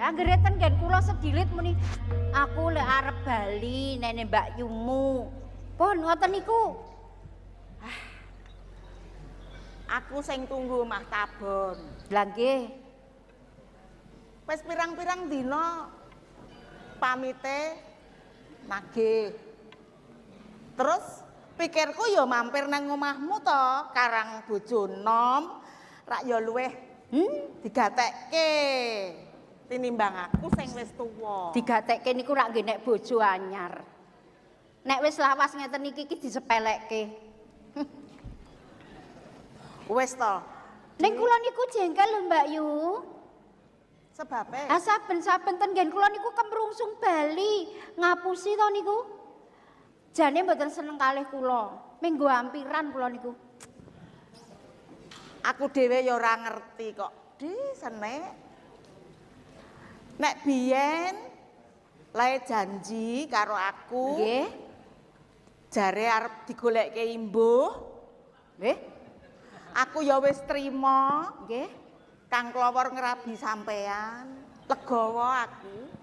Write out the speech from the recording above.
Anggere ten nggen kula sedilit muni, aku lek arep bali nene Mbak Yumu. Pun ngoten niku. Aku sing tunggu omah tabon. Lah nggih. Wis pirang-pirang dina pamite nagih. Terus pikirku ya mampir nang omahmu to, karang bojo nom, rak ya luweh digatekke tinimbang aku sing wis tuwa. Digatekke niku rak nggih nek bojo anyar. Nek wis lawas ngeten iki iki disepelekke. Wis to. Ning kula niku jengkel lho Mbak Yu. Sebabe? Ah, saben-saben ten nggen kula niku kemrungsung bali, ngapusi to niku. Jane mboten seneng kalih kula. Minggu ampiran kula niku. Aku dhewe ya ora ngerti kok. Di senek. Nek biyen lae janji karo aku. Nggih. Jare arep digolekke imbuh. Nggih. Aku ya wis trima. Nggih. Kang Klowor ngrabi sampean. Legawa aku.